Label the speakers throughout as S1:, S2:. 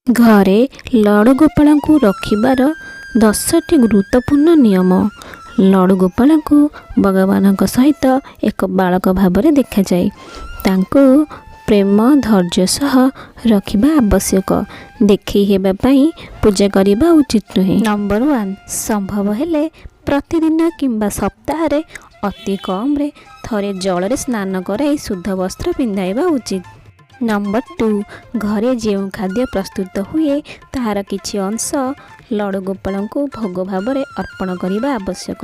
S1: ଘରେ ଲଡ଼ୁ ଗୋପାଳଙ୍କୁ ରଖିବାର 10ଟି ଗୁରୁତ୍ୱପୂର୍ଣ୍ଣ ନିୟମ। ଲଡ଼ୁ ଗୋପାଳଙ୍କୁ ଭଗବାନଙ୍କ ସହିତ ଏକ ବାଳକ ଭାବରେ ଦେଖାଯାଏ। ତାଙ୍କୁ ପ୍ରେମ, ଧୈର୍ଯ୍ୟ ସହ ରଖିବା ଆବଶ୍ୟକ। ଦେଖେଇ ହେବା ପାଇଁ ପୂଜା କରିବା ଉଚିତ ନୁହେଁ। ନମ୍ବର 1, ସମ୍ଭବ ହେଲେ ପ୍ରତିଦିନ କିମ୍ବା ସପ୍ତାହରେ ଅତି କମ୍ରେ ଥରେ ଜଳରେ ସ୍ନାନ କରାଇ ଶୁଦ୍ଧ ବସ୍ତ୍ର ପିନ୍ଧାଇବା ଉଚିତ। ନମ୍ବର 2, ଘରେ ଯେଉଁ ଖାଦ୍ୟ ପ୍ରସ୍ତୁତ ହୁଏ, ତାହାର କିଛି ଅଂଶ ଲଡ଼ୁ ଗୋପାଳଙ୍କୁ ଭୋଗ ଭାବରେ ଅର୍ପଣ କରିବା ଆବଶ୍ୟକ।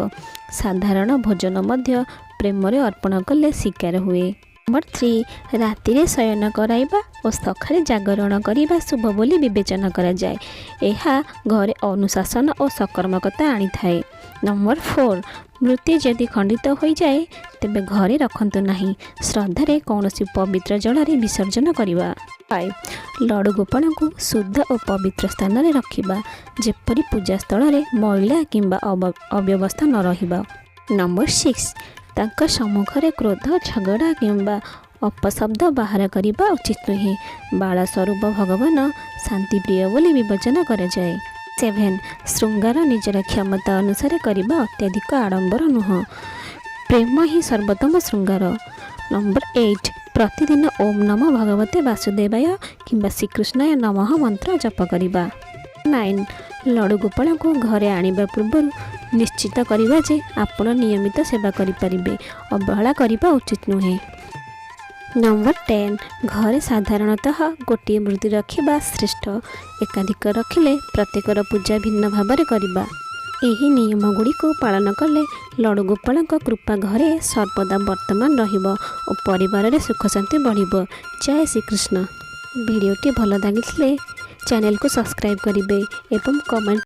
S1: ସାଧାରଣ ଭୋଜନ ମଧ୍ୟ ପ୍ରେମରେ ଅର୍ପଣ କଲେ ସ୍ୱୀକାର ହୁଏ। ନମ୍ବର 3, ରାତିରେ ଶୟନ କରାଇବା ଓ ସକାଳେ ଜାଗରଣ କରିବା ଶୁଭ ବୋଲି ବିବେଚନା କରାଯାଏ। ଏହା ଘରେ ଅନୁଶାସନ ଓ ସକର୍ମକତା ଆଣିଥାଏ। ନମ୍ବର 4, ମୂର୍ତ୍ତି ଯଦି ଖଣ୍ଡିତ ହୋଇଯାଏ, ତେବେ ଘରେ ରଖନ୍ତୁ ନାହିଁ। ଶ୍ରଦ୍ଧାରେ କୌଣସି ପବିତ୍ର ଜଳରେ ବିସର୍ଜନ କରିବା। 5, ଲଡ଼ୁ ଗୋପାଳଙ୍କୁ ଶୁଦ୍ଧ ଓ ପବିତ୍ର ସ୍ଥାନରେ ରଖିବା, ଯେପରି ପୂଜା ସ୍ଥଳରେ ମଇଳା କିମ୍ବା ଅବ୍ୟବସ୍ଥା ନ ରହିବ। ନମ୍ବର 6, ତାଙ୍କ ସମ୍ମୁଖରେ କ୍ରୋଧ, ଝଗଡ଼ା କିମ୍ବା ଅପଶବ୍ଦ ବାହାର କରିବା ଉଚିତ ନୁହେଁ। ବାଳ ସ୍ୱରୂପ ଭଗବାନ ଶାନ୍ତିପ୍ରିୟ ବୋଲି ବିବେଚନା କରାଯାଏ। 7, ଶୃଙ୍ଗାର ନିଜର କ୍ଷମତା ଅନୁସାରେ କରିବା, ଅତ୍ୟଧିକ ଆଡ଼ମ୍ବର ନୁହଁ। ପ୍ରେମ ହିଁ ସର୍ବୋତ୍ତମ ଶୃଙ୍ଗାର। ନମ୍ବର 8, ପ୍ରତିଦିନ ଓମ୍ ନମୋ ଭଗବତେ ବାସୁଦେବାୟ କିମ୍ବା ଶ୍ରୀକୃଷ୍ଣାୟ ନମଃ ମନ୍ତ୍ର ଜପ କରିବା। 9, ଲଡ଼ୁ ଗୋପାଳଙ୍କୁ ଘରେ ଆଣିବା ପୂର୍ବରୁ ନିଶ୍ଚିତ କରିବା ଯେ ଆପଣ ନିୟମିତ ସେବା କରିପାରିବେ। ଅବହେଳା କରିବା ଉଚିତ ନୁହେଁ। ନମ୍ବର 10, ଘରେ ସାଧାରଣତଃ ଗୋଟିଏ ମୂର୍ତ୍ତି ରଖିବା ଶ୍ରେଷ୍ଠ। ଏକାଧିକ ରଖିଲେ ପ୍ରତ୍ୟେକର ପୂଜା ଭିନ୍ନ ଭାବରେ କରିବା। ଏହି ନିୟମଗୁଡ଼ିକୁ ପାଳନ କଲେ ଲଡ଼ୁ ଗୋପାଳଙ୍କ କୃପା ଘରେ ସର୍ବଦା ବର୍ତ୍ତମାନ ରହିବ ଓ ପରିବାରରେ ସୁଖ ଶାନ୍ତି ବଢ଼ିବ। ଜୟ ଶ୍ରୀକୃଷ୍ଣ। ଭିଡ଼ିଓଟି ଭଲ ଲାଗିଥିଲେ ଚ୍ୟାନେଲକୁ ସବସ୍କ୍ରାଇବ୍ କରିବେ ଏବଂ କମେଣ୍ଟ